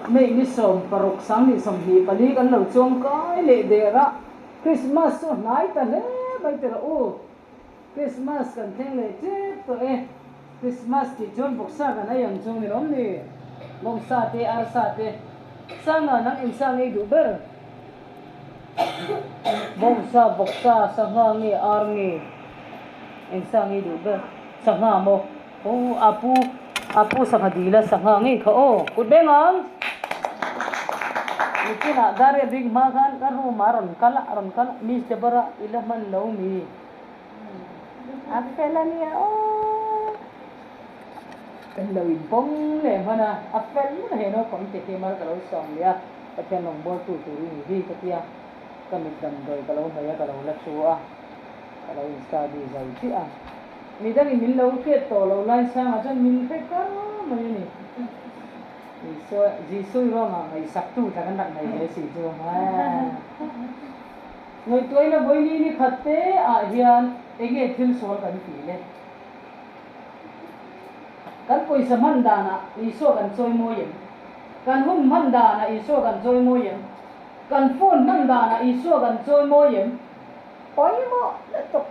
May ni 16 2024 kan lo chuang kai leh der a, Krismas chu a hnai ta hle mai teh rawh u. Krismas kan thleng leh tep tawh e. Krismas tih chuan vawksa kan ei ang chu ni lawm ni? Bawngsa te, arsa te, sanga nang engsa ngei duh ber? Bawngsa, vawksa, sangha nge ar nge engsa ngei duh ber? Sangha maw? Aw a pu, a pu sangha dila sangha ngei kha aw. Kut beng ang! Nikinah Daria bik hma khan ka room ah a rawn kal a, a rawn kal a, Miss Deborah i la hman lo mi? A fel a nia aw. Kan lo inpawm leh hman a, a fel hman a he naupang te khi mar ka lo sawm leh a, Pathian rawngbawltu tur i ni hi ka tia, ka mit damdawi ka lo hnawih a, ka lo la thu a, ka lo in study zo chiah a. Midangin min lo hriat tawh loh lai sangah chuan min hre kar mai a ni. Isua, Jesuii ruangah ngaihsaktu tla kan rak nei ve si chu. Ngaihtuahina vawi ni khat te ah hian enge thil sual kan tih le? Kan pawisa hman danah Isua kan chawi mawi em? Kan hun hman danah Isua kan chawi mawi em? Kan phone hman danah Isua kan chawi mawi em? Pawimawh lutuk.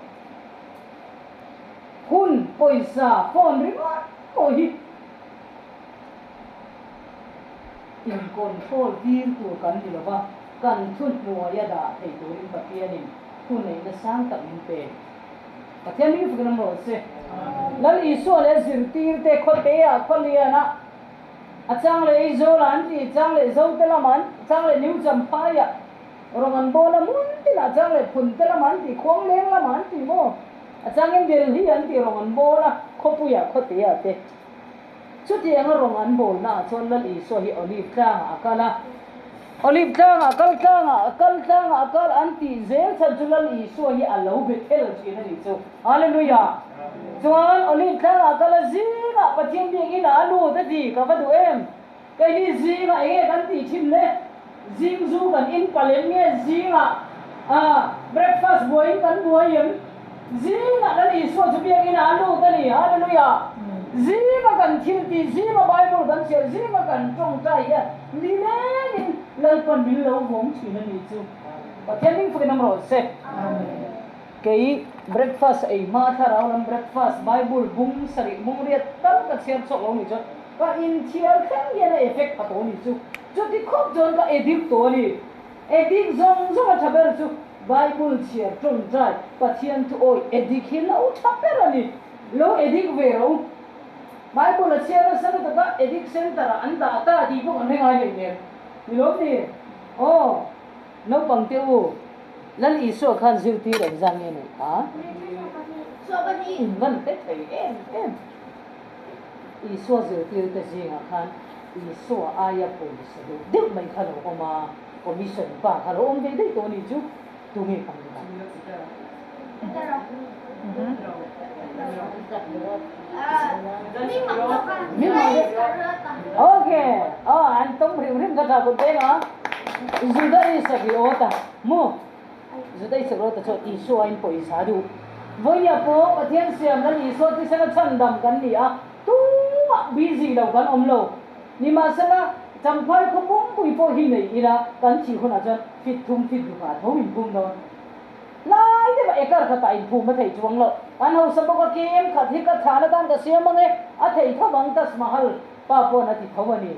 Hun, pawisa, phone ringawt pawh hi in control tir tur kan ni lova, kan thuhnuaia dah thei turin Pathianin thuneihna sang tak min pe. Pathian hming fakin awm rawh se. Lal Isua leh zirtirte khawteah khawlianah a chang leh Aizawlah an ti, chang leh Zote lamah an, chang leh New Champhaiah rawng an bawl a, hmun tinah chang leh Phunte lamah an ti, Khuangleng lamah an ti maw? A changin Delhi an ti rawng an bawl a, khawpuiah khawteah te. Chutianga rawng an bawlnaah chuan Lal Isua hi Olive tlangah a kal a. Olive tlangah kal tlangah kal tlangah a kal an tih zel chhan chu Lal Isua hi a lo be thel thin a nih chu. Hallelujah! Chuan Olive tlangah kal a zingah Pathian biakinn ah a lut a ti, ka va duh em? Keini zingah enge kan tih thin le? Zing zu kan in palem nge zingah breakfast buaiin kan buai em? Zingah Lal Isua chu biakinn ah a lut a ni. Hallelujah! Zinga kan thil tih, zinga Bible kan chhiar, zinga kan tawngtai hian nilengin Lalpan min lo vawng thin a nih chu. Pathian hming fakin awm rawh se. Kei breakfast ei hma thlarau lam breakfast Bible bung sarih bung riat tal ka chhiar chhuak lo nih chuan ka inthiar thleng hian a effect pha tawh a nih chu. Chuti khawp chuan ka addict tawh a ni. Addict zawng zawng a tha ber chu Bible chhiar tawngtai Pathian thu awi addict hi lo tha ber a ni. Lo addict ve rawh u. Bible a chhiar nasa lutuk a addict center ah an dah ta tih pawh kan hre ngai hleinem. Ni lawm ni? Aw. Naupang te u, Lal Isua khan zirtir engzah nge neih kha? In van hre thei em em. Isua zirtirte zingah khan Isua aia pawisa deuh deuh mai kha lo awm a, commission pa kha lo awm ve daih tawh a nih chu, tunge kan ni ta? Okay, aw an tum hrim hrim ka tha kut veng a, Juda Isakriawta maw? Juda Isakriawta chuan Isua in pawisa duh. Vawiah pawh Pathian siam Lal Isua thisena chhandam kan ni a, tumah busy lo kan awm lo. Nimahsela, Champhai khaw pumpui pawh hi nei ila kan thih hunah chuan fit thum fit rukah tho in phum dawn. Lai deuh a ekar khatah in phum a thei chuang lo. An hausa bawk a kem khat hi ka thlan atan ka siam ang e, a thei tho ang Taj Mahal pa pawn a ti tho a ni.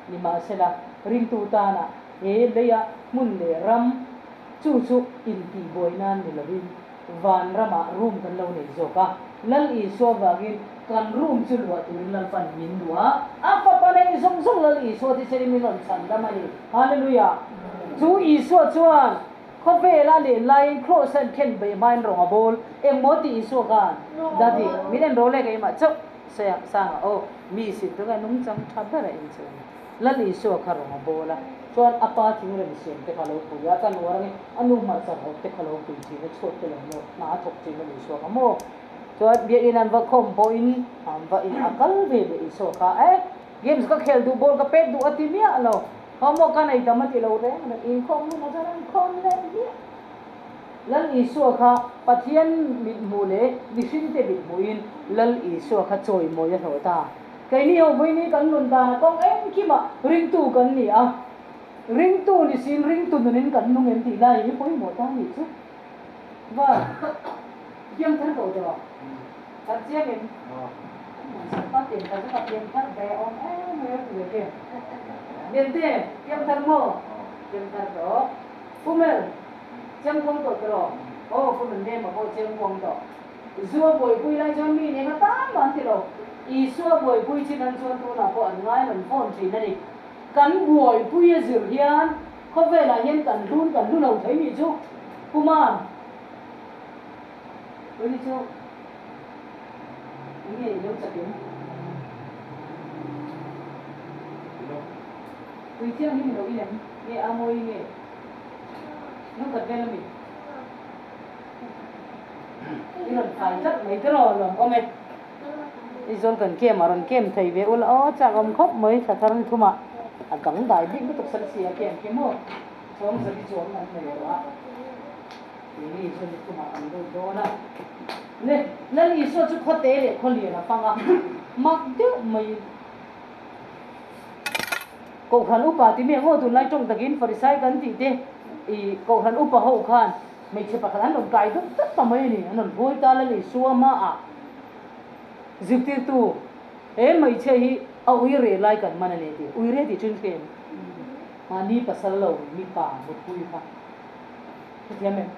Nimahsela, ringtu tana he leia hmun leh ram chu chu intihbuai nan ni lovin van ramah room kan lo nei zawk a. Lal Isua vangin kan room chu luah turin Lalpan min duh a, a fapa nei zawng zawng Lal Isua thisenin min rawn chhan dam a ni. Hallelujah! Chu Isua chuan khawvela len laiin kraws an khen beih hmain rawng a bawl. Engmaw tih Isua khan, Daddy, min en rawh le keimah chauh. Sanga aw, mi sin chu nge nungchang tha ber a in chu a ni. Lal Isua kha rawng a bawl a, chuan a pa thing rem siam te kha lo pui a, ka nu arangin a nu hmarcha hawp te kha lo pui thin a, chhuat te lo maw, hna a thawk thin a ni Isua kha maw. Chuan biakinn an va khawm pawhin an va in a kal ve leh Isua kha, eh, games ka khel duh, ball ka pet duh a ti miah lo, homework ka nei tam a ti lo reng reng, inkhawm hunah chuan an khawm leh hmiah. Lal Isua kha Pathian mithmuh leh mihringte mithmuhin Lal Isua kha chawimawi a hlawh ta. Keini ho vawiini kan nun dan a kawng engkimah ringtu kan ni a, ringtu ni siin ringtu nunin kan nung em tih lai hi pawimawh ta nih chu. Va piangthar tawh tawh kan chiang em? Sapa piangthar chu ka piangthar ve awm em mai a ti ve ke. Liante piangthar maw? Piangthar tawh. Pumel chiangkuang tawh tawh aw Pumel nêm a pawh chiangkuang tawh. Zua buaipui lai chuan mi nen a tan mah an ti lo. Isua buaipui chin an chuan tunah pawh an ngai rawn phone thin a ni. Kan buaipui a zir hian khawvelah hian kan hlun kan hlu lo thei nih chu Pu Mam. Tuni chu eng nge i lo chak em? Tui thiang hi ni lo i lem nge a mawi nge? Lungkhat vel a mi? I rawn fai tlat mai te rawh lawm awm e. I zawn kan kem a rawn kem thei ve ula aw chak awm khawp mai thla thar ni thumah a dang dai bik lutuk sal si a kem khi maw chhawng zabi chuang an nei tawh a keini chu ni thumah kan lut dawn a le Lal Isua chu khawte leh khawlian a fang a mak deuh mai. Kohhran upa ti mi ang aw tunlai tawng takin Farisai kan tih te i Kohhran upa ho khan hmeichhe pakhat an rawn kai deuh tlat ta mai a ni. An rawn buai ta Lal Isua hmaah zirtirtu he hmeichhia hi a ui re lai kan man a ni tih. Ui re tih thin hre em? Mahni pasal lo mipa mutpui kha hrethiam em?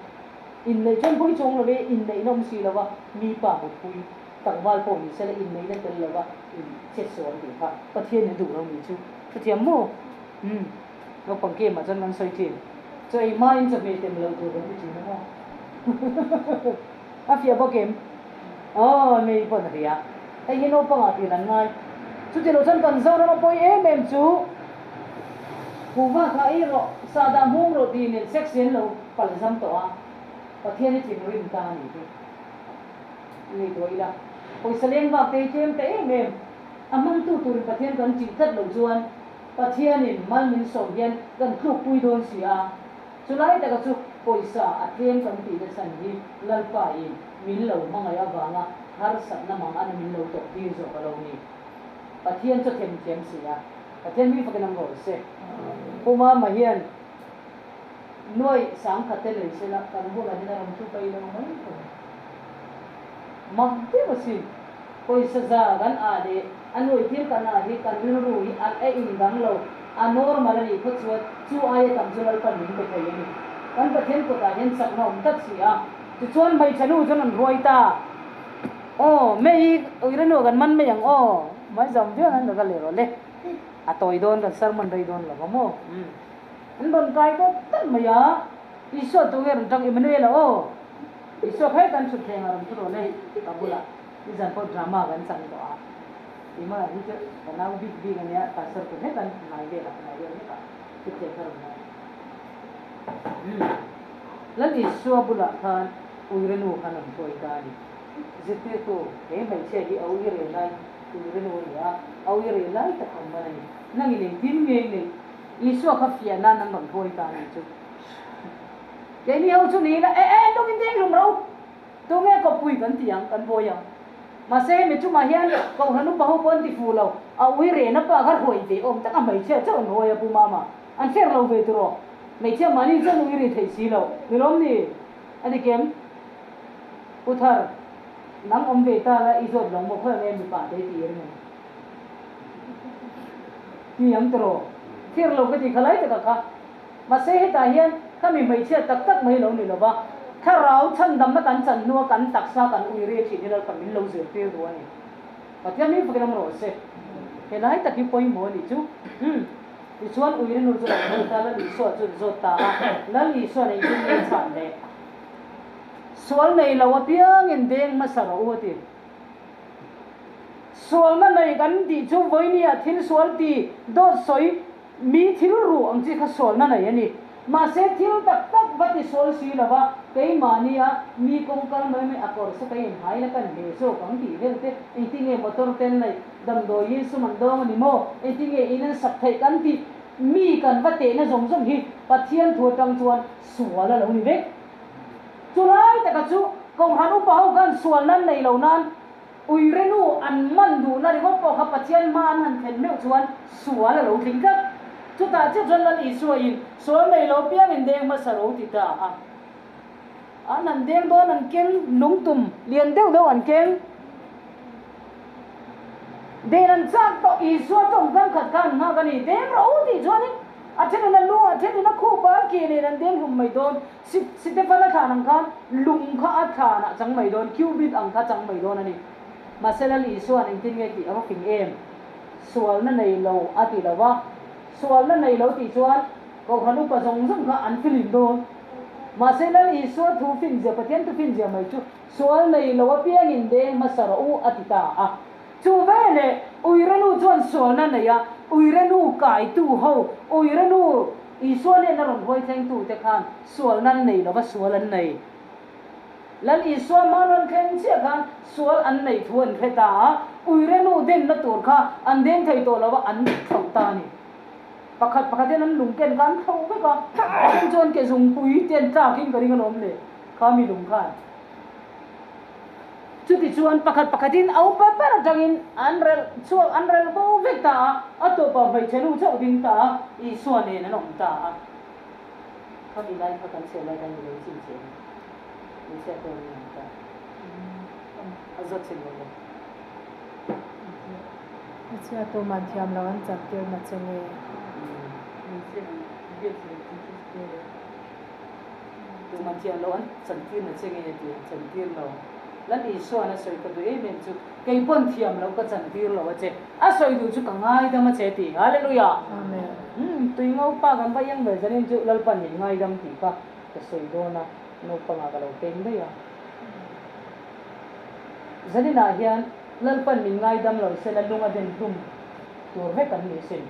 Inneih chuan pui chuang lo e, inneihna awm si lo a mipa mutpui. Tlangval pawh ni sela inneihna tel lova in che sual tih kha Pathian in duh lo ni chu hrethiam maw? Umm naupang game ah chuan kan sawi thin. Chaw ei hma in chawhmeh tem loh tur kan ti thin a maw? A fiah bawk em? Aw mei pawn a hria. Hei hi naupang ah tih an ngai. Chuti lo chuan kan Zoram a pawi em em chu kuhva kha ei rawh, sahdah hmung rawh tih nen sex hi an lo palzam tawh a, Pathian i thinrim ta a nih hi. Ngaihtuah ila, pawisa leng bak te hi tlem ta em em. A hmangtu turin Pathian kan chih tlat loh chuan Pathianin mal min sawm hian kan tlukpui dawn si a. Chulai taka chu pawisa a tlem kan tihna chhan hi Lalpa in min lo hmangaih avanga harsatna mang ana min lo tawp tir zawk a lo ni. Pathian chu them thiam si a. Pathian mi fakin awm rawh se. Pu Mama hian. Nuaih sangkhat te nei sela kan bulah hian a rawn thu paih lo mai thung. Mak deuh asin. Pawisa za kan ah leh a nuaih thil kan ah hi kan rilru hi a a indang lo, a normal a nih phawt chuan chu aia tam chu Lalpan min pe thei a ni. Kan Pathian kutah hian chakna awm tlat si a. Tichuan hmeichhe nu chuan an ruai ta. Aw, mei uirenu kan man mai ang aw. Mai zam viau nan ka kal leh rawh le. A tawi dawn kan sermon rei dawn lo va maw. Umm. An rawn kai dawt dawt mai a, Isua tu nge rawn tang Emmanuel-a aw? Isua kha kan thut thleng a rawn thu rawh le ka bulah nizan pawh drama kan chang tawh a, Ima hi chu ka nau bik bik a nia, pastor tur hlek an ngai vel a, ngai vel hlek a thut thleng kha rawn ngai. Umm Lal Isua bulah khan Uire nu khan rawn hruai ta a ni. Zirtirtu he hmeichhia hi a uire lai Uire nu a ni a, a uire lai tak ang man a ni. Nangin engtin nge i neih? Isua kha fiah nan an rawn hruai ta a nih chu. Keini ho chu ni ila, E e, lungin deng hlum ro! Tunge kawppui kan ti ang, kan buai ang. Mahse hemi chungah hian Kohhran upa ho pawh an ti fu lo, a ui rena pa kha hruai ve awm tak a hmeichhia chauh an hruai a Pu Mama. An hrer lo ve turaw. Hmeichhia mahni chuan ui ri theih si lo. Ni lawm ni? A ni kem? Pu Thar, nang awm ve ta la i zawt lo maw khawi ang e mipa te i ti ring em? Ti ang tiraw? Thlir lo ka ti kha lai takah kha. Mahse hetah hian khami hmeichhia tak tak mai lo ni lova, thlarau chhandamna kan chan hnua kan taksa kan ui reh thin hi Lalpa min lo zirtir duh a ni. Pathian min fakin awm rawh se. He lai tak hi pawimawh a nih chu. Umm. Tichuan ui rinur chu lo hmu ta, Lal Isua chu an zawt ta a. Lal Isuan engtin nge chhan le? Sual nei lo apiangin deng hmasa rawh u a ti. Sualna nei kan tih chu vawinia thil sual ti dawt sawi mi thil ruh ang chi kha sualna nei a ni. Mahse thil tak tak va ti sual si lova keimahnia mi kawng kal mai mai a kawr se ka inhai la kan hle zawk ang tih vel te engtinge motor ten nei damdawiin sum an dawng a ni maw engtinge in an sak theih kan tih mi kan va tehna zawng zawng hi Pathian thu atang chuan sual a lo ni vek. Chulai taka chu Kohhran upa ho khan sual nan nei lo nan. Uire nu an man duhna ringawt pawh kha Pathian hma an han thlen meuh chuan sual a lo tling tlat. Chutah chiah chuan Lal Isua in sual nei lo piangin deng hmasa ro ti ta a. An han deng dawn an keng lungtum lian deuh deuh an keng. Den an chak tawh Isua tawngkam khat kha an nghak a ni. Deng rawh u tih chuanin a thenin a lu a thenin a khup a, a ke nen an deng hlum mai dawn. Sitefana thlan ang khan lung kha a thlanah chang mai dawn, cubit ang kha chang mai dawn a ni. Mahse Lal Isua'n engtin nge tih a va fing em? Sualna nei lo a ti lo va, sualna nei lo tih chuan Kohhran upa zawng zawng kha an filim dawn. Mahse Lal Isua thu finzia, Pathian thu finzia mai chu sual nei lo apiangin deng hmasa rawh u a ti ta a. Chu veleh Uirenu chuan sualna nei a, Uirenu kaitu ho, Uirenu Isua nena rawn huai thlengtute khan sualna an nei lova sual an nei. Lal Isua hma rawn thleng chiah khan sual an neih thu an hre ta a, Uirenu denna tur kha an deng thei tawh lova an thlauh ta a ni. Pakhat pakhat hian an lung ken kha an thlauh vek a, a then chuan ke zungpui te an tlakin ka ring alawm le, kha mi lung khan. Chutichuan pakhat pakhatin a upa ber atangin an relh chhuak, an relh bo vek ta a, a tawpah hmeichhe nu chauh ding ta a, Isua nen an awm ta a. Khami lai kha kan chhiar lai khan mi lo chin che em? Hmeichhia pawh an awm ta. A zawt chin lo le. Hmeichhia tuman thiam lo an chantir na che nge? Hmeichhia biak lo chin che nge? Tuman thiam lo an chantir na che nge tih an chantir lo. Lal Isua'n a sawi ka duh em em chu, Kei pawn thiam loh ka chantir lo a che. A sawi duh chu ka ngaidam a che tih. Hallelujah! Amen. Umm, tui ngopa kan va iang ber zanin chu Lalpan min ngaidam tih kha ka sawi dawn a, naupangah ka lo peng daih a. Zaninah hian Lalpan min ngaidam lo sela lung a den hlum tur vek an ni asin.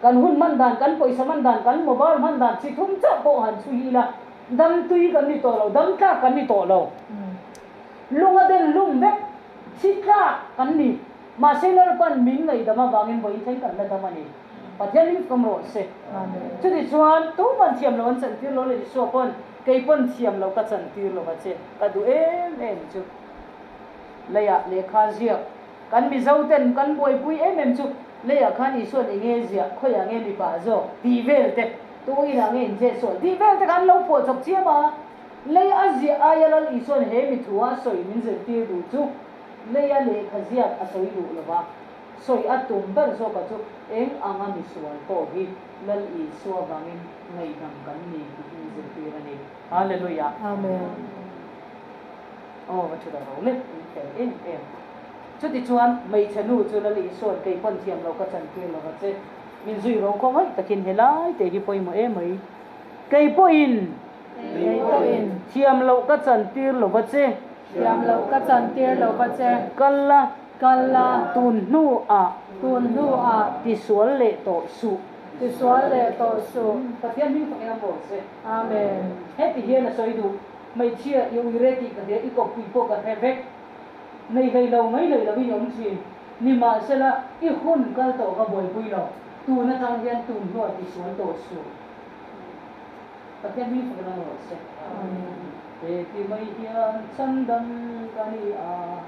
Kan hun hman dan, kan pawisa hman dan, kan mobile hman dan chi thum chauh pawh han chhui ila, dam tui kan ni tawh lo, dam tlak kan ni tawh lo. Lung a den lum vek, thi tlak kan ni. Mahse Lalpan min ngaihdam avangin vawiin thleng kan la dam a ni. Pathian min fawm rawh se. Chutichuan, tuman thiam lo an chantir lo leh Isua pawn kei pawn thiam lo ka chantir lo va che, ka duh em em chu. Leiah lehkha ziak Kan Mizo ten kan buaipui em em chu leiah khan Isua'n eng nge ziah, khawiah nge mipa zawk tih vel te, tu inah nge incheh sual tih vel te kha an lo phuah chawp chiam a. Lei a ziah aia Lal Isua'n he mi thu a sawi min zirtir duh chu leia lehkha ziak a sawi duh lo va, sawi a tum ber zawka chu eng anga misual pawh hi Lal Isua vangin ngaihdam kan ni tih min zirtir a ni. Hallelujah. Amen. Aw va thu ro lek in fel em em. Chutichuan hmeichhe nu chu Lal Isua'n kei pawn thiam lo ka chantir lo va che. Min zui ro khaw ngaih takin helai te hi pawimawh em mai. Kei pawhin. Kei pawhin. Thiam loh ka chantir lo va che. Thiam loh ka chantir lo va che. Kal la. Kal la. Tun hnuah. Tun hnuah. Tisual leh tawh suh. Tisual leh tawh suh. Pathian hming fakin a mawl che. Amen. Heti hian a sawi duh. Hmeichhia i uire tih ka hria, i kawppui pawh ka hre vek. Nei hlei lo mai hlei lo in awm thin. Nimahsela, i hun kal tawh ka buaipui lo. Tun atang hian tun hnuah tisual tawh suh. Pathian hming fakin awm rawh se. He ti mai hian chhandam ka ni a,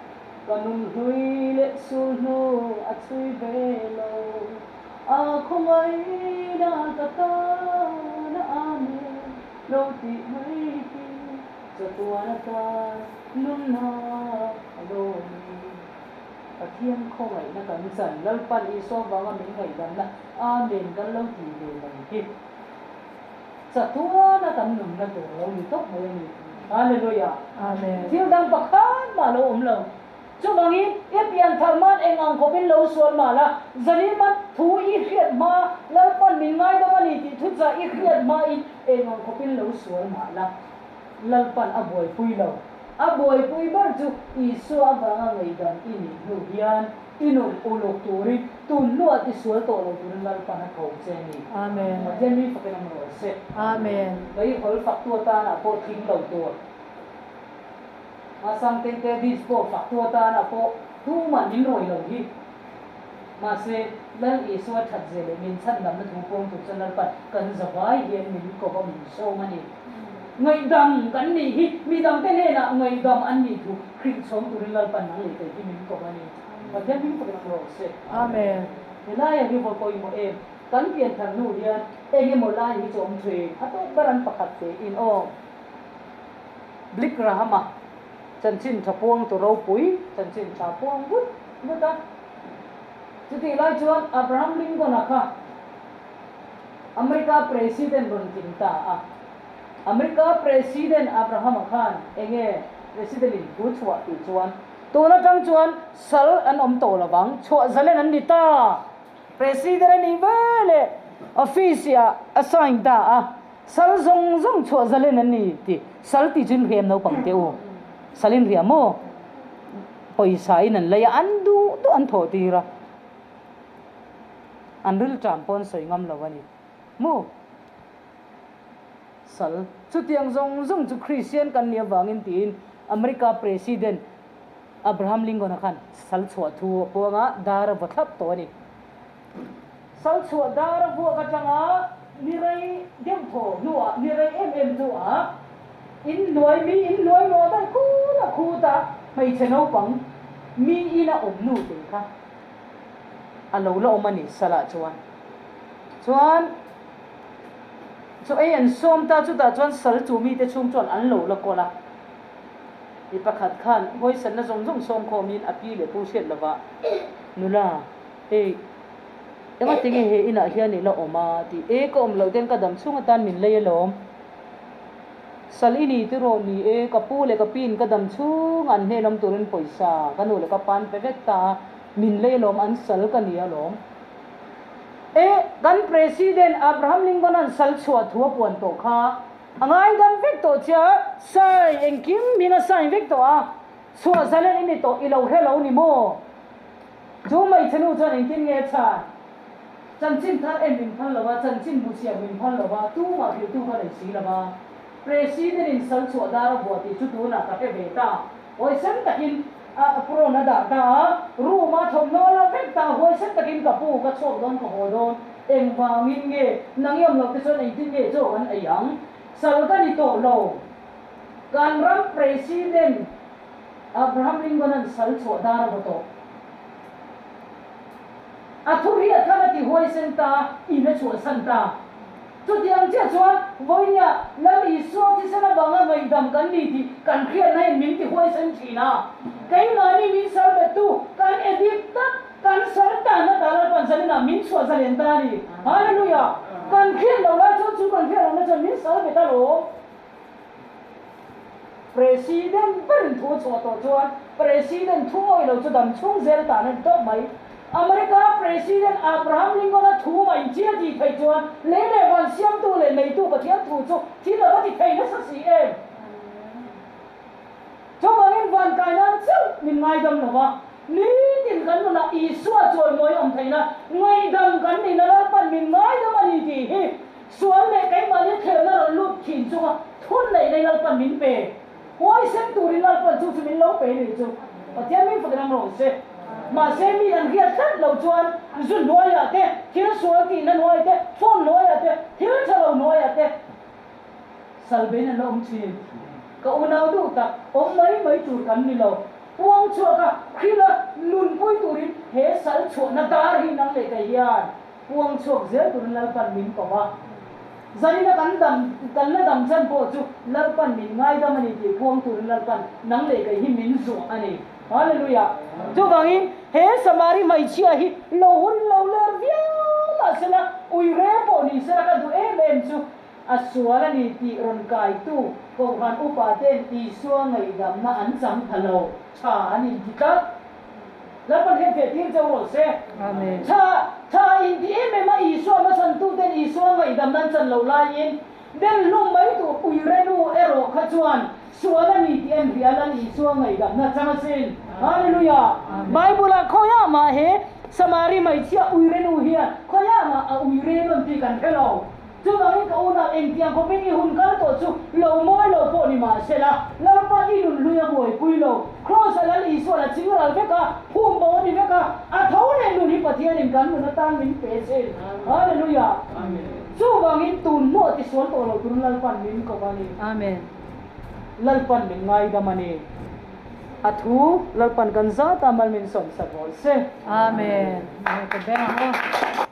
ka nun hlui leh sul hnu a chhui ve lo. A khawngaihna ka tan a amen. Lo tih mai hi chatuan atan nunna a lo ni. Pathian khawngaihna kan chan, Lalpan Isua vanga min ngaihdamna Amen kan lo tih ve mai hi chatuana kan nunna tur lo ni tawp mai a ni. Hallelujah! Amen. Thil dang pakhat mah lo awm lo. Chuvangin, i pian thar hman eng ang khawpin lo sual mah la, Zalima thu i hriat hma, Lalpan min ngaidam a ni tih thuchah i hriat hmain eng ang khawpin lo sual mah la, Lalpan a buaipui lo. A buaipui ber chu Isua avanga ngaihdam i nih hnu hian i nun uluk turin, tun hnuah tisual tawh lo turin Lalpan a ko che a ni. Amen. Pathian mi fakin awm rawh se. Amen. Meihawl faktu atana pawh tling lo tur. Mahsang tengte disco faktu atana pawh tumah min rawi lo hi. Mahse, Lal Isua that ze leh min chhandamna thu puang tur chuan Lalpan kan zavai hian min ko va min sawm a ni. Ngaihdam kan nih hi midangte hnenah ngaihdam an nih thu hrilh chhawng turin Lalpan nang leh kei hi min kawm a ni. Pathian hming takin awm rawh se. Amen. Helai hi vawi pawimawh em? Kan pianthar hnu hian eng emaw lai hi chu awm thin. A tawk ber an pakhat te in aw. Blik Graham-a chanchin tha puang tu ropui chanchin tha puang vut vut a. Chutih lai chuan Abraham Lincoln-a kha America President rawn tling ta a. America President Abraham-a khan enge President in thu chhuah tih chuan tun atang chuan sal an awm tawh lo vang, chhuah zalen an ni ta. President a nih veleh office ah a sign ta a, sal zawng zawng chhuah zalen an ni tih. Sal tih chu in hriam naupang teh u, sal in hria maw? Pawisa in an lei a, an duh duh an thawh tir a, an rilṭam pawh an sawi ngam lo a ni maw? Sal. Chutiang zawng zawng chu Kristian kan nih avangin tiin America President Abraham Lincoln-a khan sal chhuah thu a puang a, dar a vaw thlap tawh a ni. Sal chhuah dar a vuak atanga ni rei deuh thaw hnuah, ni rei em em hnuah in hnuai mi in hnuai nuah daih khut a khut a, hmeichhe naupang mi ina awm nu te kha a lo la awm a ni salah chuan. Chuan Chaw ei an sawm ta, chutah chuan sal chu mite chhung chuan an lo la kawl a. Mi pakhat khan hawisanna zawng zawng sawm khawmin a pi leh pu hriat lova, Nula, hei engati nge he inah hian i la awm a? tih, E, ka awm loh ten ka dam chhung atan min lei alawm. Sal i ni tiraw? Ni e, ka pu leh ka piin ka dam chhung an hnen awm turin pawisa ka nu leh ka pa an pe vek ta a, min lei alawm, an sal ka ni alawm. E, kan President Abraham Lincoln-a'n sal chhuah thu a puan tawh kha a ngaidam vek tawh che a, sign engkim min a sign vek tawh a, chhuah zalen i ni tawh i lo hre lo ni maw? Chu hmeichhe nu chuan engtin nge a chhan? Chanchin thar en min phal lo va, chanchin bu siam min phal lo va, tumah hrilhtu ka nei si lo va, President-in sal chhuah dar a vuah tih chu tunah ka hre ve ta. Huaisen takin a prawn a dah ta a, room a thawmhnaw a la vek ta a, huaisen takin ka pu ka chhuak dawn ka haw dawn, engvangin nge nang i awm loh te chuan engtin nge chaw kan ei ang, sal ka ni tawh lo, kan ram President Abraham Lincoln-a'n sal chhuah dar a vaw tawh. A thu hi a thlan a ti huaisen ta a, in a chhuahsan ta. Chutiang chiah chuan vawinia Lal Isua thisen avanga ngaihdam kan ni tih kan hriatna hian min ti huaisen thin a. Keimahni min sal bettu kan edit tak, kan sal tan ata Lalpan zaninah min chhuah zalen ta a ni. Hallelujah! Kan hriat loh lai chuan chu kan hriat lohna chuan min sal bet alawm. President berin thu a chhuah tawh chuan President thu awih lo chu dam chhung zel tan a ni tawp mai. America President Abraham Lincoln-a thu mah inchil tih theih chuan lei leh van siamtu leh neitu Pathian thu chu thil a va ti thei nasa si em? Chuvangin van kai nan chauh min ngaidam lo va, nitin kan nunah Isua chawimawi awm theihna ngaihdam kan nihna Lalpan min ngaidam a ni tih hi Sual leh keimahni thlirna rawn lut thin chunga thun neih nei Lalpan min pe. Huaisen turin Lalpan chu chu min lo pe ni chu Pathian min fakin ang rawh se. Mahse mi an hriat tlat lo chuan zu hnuaiah te, thil sual tihna hnuaiah te, phone hnuaiah te, thil tha lo hnuaiah te salbein an la awm thin. Ka unau duh tak, awm mai mai tur kan ni lo. Puang chhuaka Krila nunpui turin he sal chhuahna dar hi nang leh kei hian Puang chhuak zel turin Lalpan min ko a, zanina kan dam, kan la dam chan pawh chu Lalpan min ngaidam a ni tih puang turin Lalpan nang leh kei hi min zuah a ni. Hallelujah! Chuvangin he Samari hmeichhia hi lo hun lo ler viau mah sela, ui re pawh ni sela ka duh em em chu a sual a ni tih rawn kaitu Kohhran upa ten Isua ngaihdamna an chang pha lo, tha an inti tlat. Lalpan hian feh tir chauh rawh se. Amen. Tha tha inti em em a Isua hmachhantu ten Isua ngaihdam an chan loh laiin den hlum mai tur uire nu erawh kha chuan sual a ni tih en hria Lal Isua ngaihdamna chang asin. Hallelujah. Bible ah khawiah mah he Samari hmeichhia uire nu hian khawiah mah a uire nawn tih kan hre lo. Chuvangin ka unau engtiang khawpin i hun kal tawh chu lo mawi lo pawh ni mahsela, Lalpa i nun hlui a buaipui lo. Kraws-a Lal Isua la ching ral vek a, phum bo a ni. ni vek a, a tho leh nun hi Pathianin kan nun atan min pe thin. Hallelujah! Chuvangin tun hnuah tisual tawh lo turin Lalpan min ko a ni. Amen. Lalpan min ngaidam a ni. A thu Lalpan kan zat a, mal min sawmsak rawh se. Amen. Ka beng ang aw.